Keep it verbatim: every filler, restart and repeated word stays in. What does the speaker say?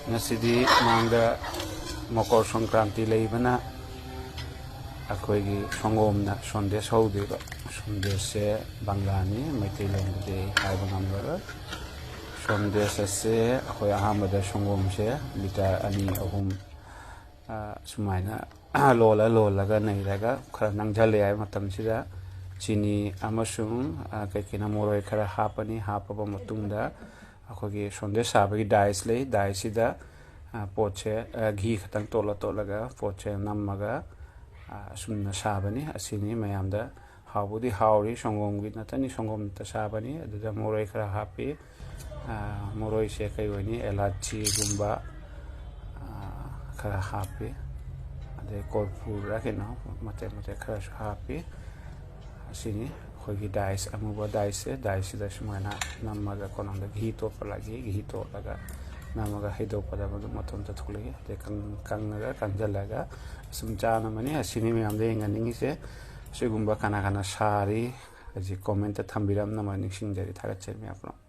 ꯉꯁꯤꯗꯤ ꯃꯥꯡꯗ ꯃꯀꯔ ꯁꯪꯀ꯭ꯔꯥꯟꯇꯤ ꯂꯩꯕꯅ ꯑꯩꯈꯣꯏꯒꯤ ꯁꯪꯒꯣꯝꯅ ꯁꯣꯟꯗꯦꯁ ꯍꯧꯗꯣꯏꯕ꯫ ꯁꯣꯟꯗꯦꯁꯁꯦ ꯕꯪꯂꯥꯅꯤ, ꯃꯩꯇꯩꯂꯣꯟꯗꯗꯤ ꯑꯩ ꯍꯥꯏꯕ ꯉꯝꯂꯔꯣꯏ꯫ ꯁꯣꯟꯗꯦꯁ ꯑꯁꯦ ꯑꯩꯈꯣꯏ ꯑꯍꯥꯟꯕꯗ ꯁꯪꯒꯣꯝꯁꯦ ꯂꯤꯇꯔ ꯑꯅꯤ ꯑꯍꯨꯝ, ꯑ, ꯁꯨꯃꯥꯏꯅ ꯂꯣꯜꯂ ꯂꯣꯜꯂꯒ ꯅꯩꯔꯒ ꯈꯔ ꯅꯪꯁꯤꯜꯂꯦ ꯍꯥꯏꯕ ꯃꯇꯝꯁꯤꯗ ꯆꯤꯅꯤ ꯑꯃꯁꯨꯡ, ꯑ, ꯀꯩ ꯀꯩꯅꯣ ꯃꯣꯔꯣꯏ ꯈꯔ ꯍꯥꯞꯄꯅꯤ꯫ ꯍꯥꯞꯄꯕ ꯃꯇꯨꯡꯗ ꯑꯩꯈꯣꯏꯒꯤ ꯁꯣꯟꯗꯦꯁ ꯁꯥꯕꯒꯤ ꯗꯥꯏꯁ ꯂꯩ, ꯗꯥꯏꯁꯁꯤꯗ, ꯑ, ꯄꯣꯠꯁꯦ, ꯑ, ꯘꯤ ꯈꯛꯇꯪ ꯇꯣꯠꯂ ꯇꯣꯠꯂꯒ ꯄꯣꯠꯁꯦ ꯅꯝꯃꯒ, ꯑ, ꯑꯁꯨꯝꯅ ꯁꯥꯕꯅꯤ꯫ ꯑꯁꯤꯅꯤ ꯃꯌꯥꯝꯗ ꯍꯥꯎꯕꯨꯗꯤ ꯍꯥꯎꯔꯤ, ꯁꯪꯒꯣꯝꯒꯤ ꯅꯠꯇꯅꯤ, ꯁꯪꯒꯣꯝꯇ ꯁꯥꯕꯅꯤ꯫ ꯑꯗꯨꯗ ꯃꯣꯔꯣꯏ ꯈꯔ ꯍꯥꯞꯄꯤ꯫ ꯑ, ꯃꯣꯔꯣꯏꯁꯦ ꯀꯩ ꯑꯣꯏꯅꯤ, ꯑꯦꯂꯥꯆꯤꯒꯨꯝꯕ, ꯑ, ꯈꯔ ꯍꯥꯞꯄꯤ꯫ ꯑꯗꯩ ꯀꯣꯔꯐꯨꯔ ꯀꯩꯅꯣ ꯃꯇꯦꯛ ꯃꯇꯦꯛ ꯈꯔꯁꯨ ꯍꯥꯞꯄꯤ꯫ ꯑꯁꯤꯅꯤ ꯑꯩꯈꯣꯏꯒꯤ ꯗꯥꯏꯁ, ꯑꯃꯨꯕ ꯗꯥꯏꯁꯁꯦ꯫ ꯗꯥꯏꯁꯁꯤꯗ ꯁꯨꯃꯥꯏꯅ ꯅꯝꯃꯒ ꯀꯣꯅꯨꯡꯗ ꯘꯤ ꯇꯣꯠꯄ ꯂꯥꯛꯏ꯫ ꯘꯤ ꯇꯣꯠꯂꯒ ꯅꯝꯃꯒ ꯍꯩꯗꯣꯛꯄꯗ ꯃꯗꯨ ꯃꯇꯣꯝꯇ ꯊꯣꯛꯂꯛꯏ꯫ ꯑꯗꯩ ꯀꯪ-, ꯀꯪꯉꯒ ꯀꯪꯁꯤꯜꯂꯒ ꯁꯨꯝ ꯆꯥꯅꯕꯅꯤ꯫ ꯑꯁꯤꯅꯤ ꯃꯌꯥꯝꯗ ꯌꯦꯡꯍꯟꯅꯤꯡꯉꯤꯁꯦ꯫ ꯁꯤꯒꯨꯝꯕ ꯀꯅꯥ ꯀꯅꯥ ꯁꯥꯔꯤ ꯍꯧꯖꯤꯛ ꯀꯣꯃꯦꯟꯇ ꯊꯝꯕꯤꯔꯝꯅꯕ ꯅꯤꯡꯁꯤꯡꯖꯔꯤ꯫ ꯊꯥꯒꯠꯆꯔꯤ ꯃꯌꯥꯝ ꯄꯨꯝꯅꯃꯛ꯫